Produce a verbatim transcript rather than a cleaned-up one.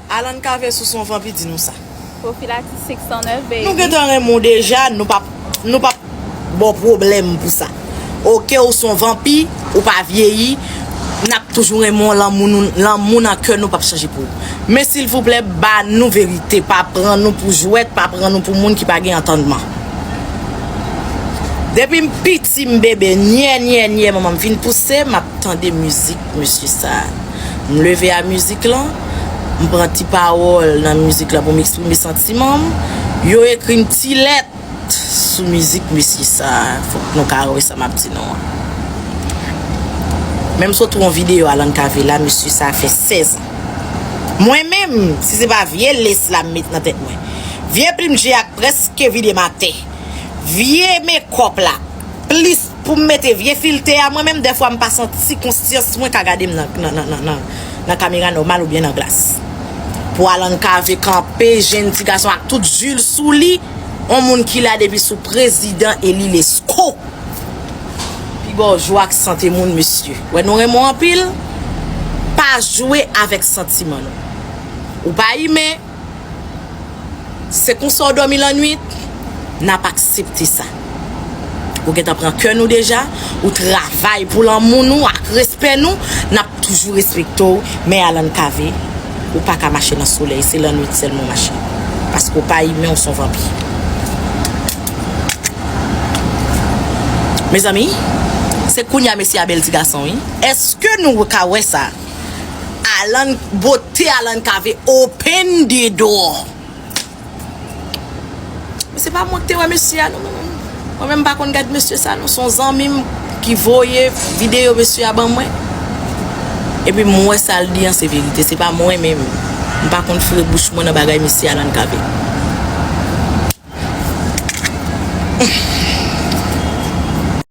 Alan Cavé, si w se yon vanpi, di nou sa. Profilatis senk san nèf, baby. Nou gentan renmen w deja, nou p ap nou p ap ba w pwoblèm pou sa. Oke, ou se yon vanpi, ou pa vyeyi, n ap toujou renmen w, lanmou nou, lanmou nan kè nou p ap chanje pou ou. Men silvouplè, ba nou verite, pa pran nou pou jwèt, pa pran nou pou moun ki pa gen antannman. Depi m piti, m bebe, nyè, nyè, nyè, manman m fin pouse, m ap tande mizik mesye sa. M leve a mizik lan, m pran ti pawòl nan mizik lan pou m eksprime santiman m. Yo ekri m ti lèt sou mizik mesye sa. Fòk nou ka wè sa m ap di nou an. Menm sot yon videyo Alan Cavé la, mesye sa fè sèz an. Mwen menm, si se pa vye les la m met nan tèt mwen, vye plim je ak prèske vide m atè, vye mekòp la, plis pou m mete vye filtè a, mwen menm dèfwa m pa santi konsyans mwen ka gade m nan, nan, nan, nan, nan, nan kamera nòmal oubyen nan glas. Pou Alan Cavé kanpe, jèn ti gason ak tout jil sou li, on moun ki la depi sou prezidan Eli Lesko. Pi bò jwa ak sante moun, mesye. Wè nou renmen w anpil, pa jwe avèk santiman nou. Ou pa imen, se konsa w dòmi lannwit, n ap aksepte sa. Ou gentan pran kè nou deja, ou travay pou lanmou nou ak respè nou, n ap toujou respekte w, men Alan Cavé, ou pa ka mache nan solèy, se lannwit sèlman w mache. Paske w pa imen, w se yon vanpi. Mezanmi, se kounye a mesye a bèl ti gason, wi. Èske nou ka wè sa? Alan, bote Alan Cavé open the door. Men se pa mwen ki te wè mesye a, non, mwen menm. Mwen menm m pa konn gad mesye sa, non. Se yon zanmi m ki voye videyo mesye a ban mwen. Epi m wè sa l di an se verite. Se pa mwen menm. M pa konn foure bouch mwen nan bagay mesye Alan Cavé.